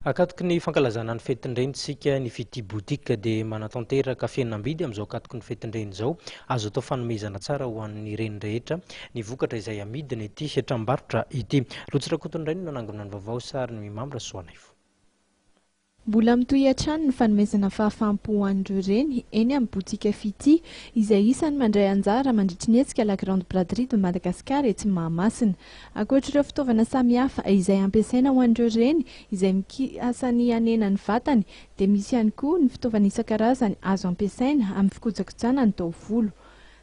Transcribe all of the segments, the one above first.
Ankatoky ny fankalazana ny fetin-dreny isika, ny Fitia Boutique dia manatanteraka fihenam-bidy amin'izao ankatoky ny fetin-dreny izao. Azo atao fanomezana tsara ho an'ny reny rehetra ny vokatra izay amidiny ity tranombarotra ity. Rotsy Rakotondrainy no nanangona ny vaovao, sarin'i Mimamy Rasoanaivo. Mbola mitohy hatrany ny fanomezana fahafaham-po ho an'ireo reny eny amin'ny botika Fitia, izay isan'ny mandray anjara mandritry ny hetsika La Grande Braderie de Madagascar etsy Mahamasina. Ankoatr'ireo fitaovana samihafa izay ampiasaina ho an'ireo reny izay mikasa ny hanena ny vatany dia misy ihany koa ny fitaovana isan-karazany azo ampiasaina amin'ny fikojakojana ny taovolo.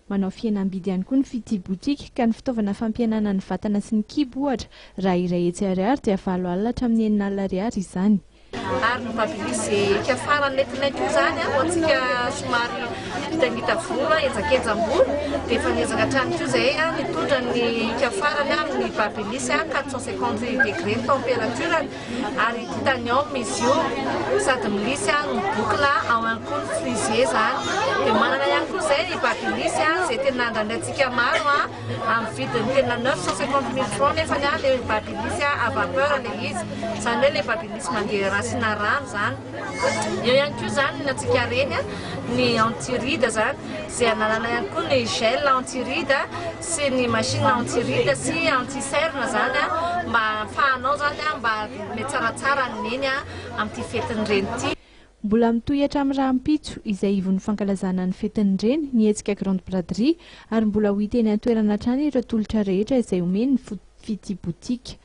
Manao fihenam-bidy ihany koa ny Fitia Boutique ka ny fitaovana fampihenana ny vatana sy ny kibo ohatra raha 100 ariary dia 80 hatramin'ny 60 ariary izany. Ary ny Babyliss ika farany nentinay koa izany ho antsika somary ngitangita volo, henjakenjam-bolo dia efa niezaka hatrany koa izahay nitondra ny ika farany amin'ny Babyliss 450 degré ny température-ny ary titanium izy io sady milisy no mibokona ao ihany koa ny frisé izany. Dia manana ihany koa izay ny Babyliss izay tena andrandraintsika maro amin'ny vidiny tena 950 mille francs nefa ilay Babyliss à vapeur ilay izy. Izany hoe ilay Babyliss mandeha rasina rano izany. Eo ihany koa izany ny antsika reny, ny anti-ride izany, izay ananana ihany koa ny gel anti-ride sy ny machine anti-ride sy anti-cerne izany mba ahafahanao izany mba mihatsaratsara ny neny amin'ity fetin'ny reny ity. Mbola mitohy hatramin'ny rahampitso izay ivon'ny fankalazana ny fetin'ny reny ny hetsika Grande Braderie ary mbola ho hita eny an-toerana hatrany ireo tolotra rehetra izay omen'ny Fitia Boutique.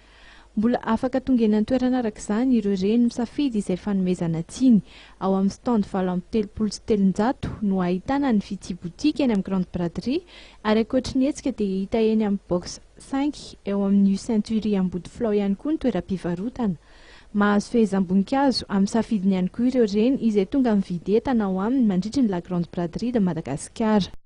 Mbola afaka tonga eny an-toerana araka izany ireo reny misafidy izay fanomezana tiany. Ao amin'ny stand 338 no ahitana ny Fitia Boutique eny amin'ny Grande Braderie ary ankoatry ny hetsika dia hita eny amin'ny box cinq eo amin'ny U Century Ambodifilao ihany koa ny toeram-pivarotana. Mahazo fehezam-boninkazo amin'ny safidiny ihany koa ireo reny izay tonga mividy entana ao aminy mandritry ny La Grande Braderie de Madagascar.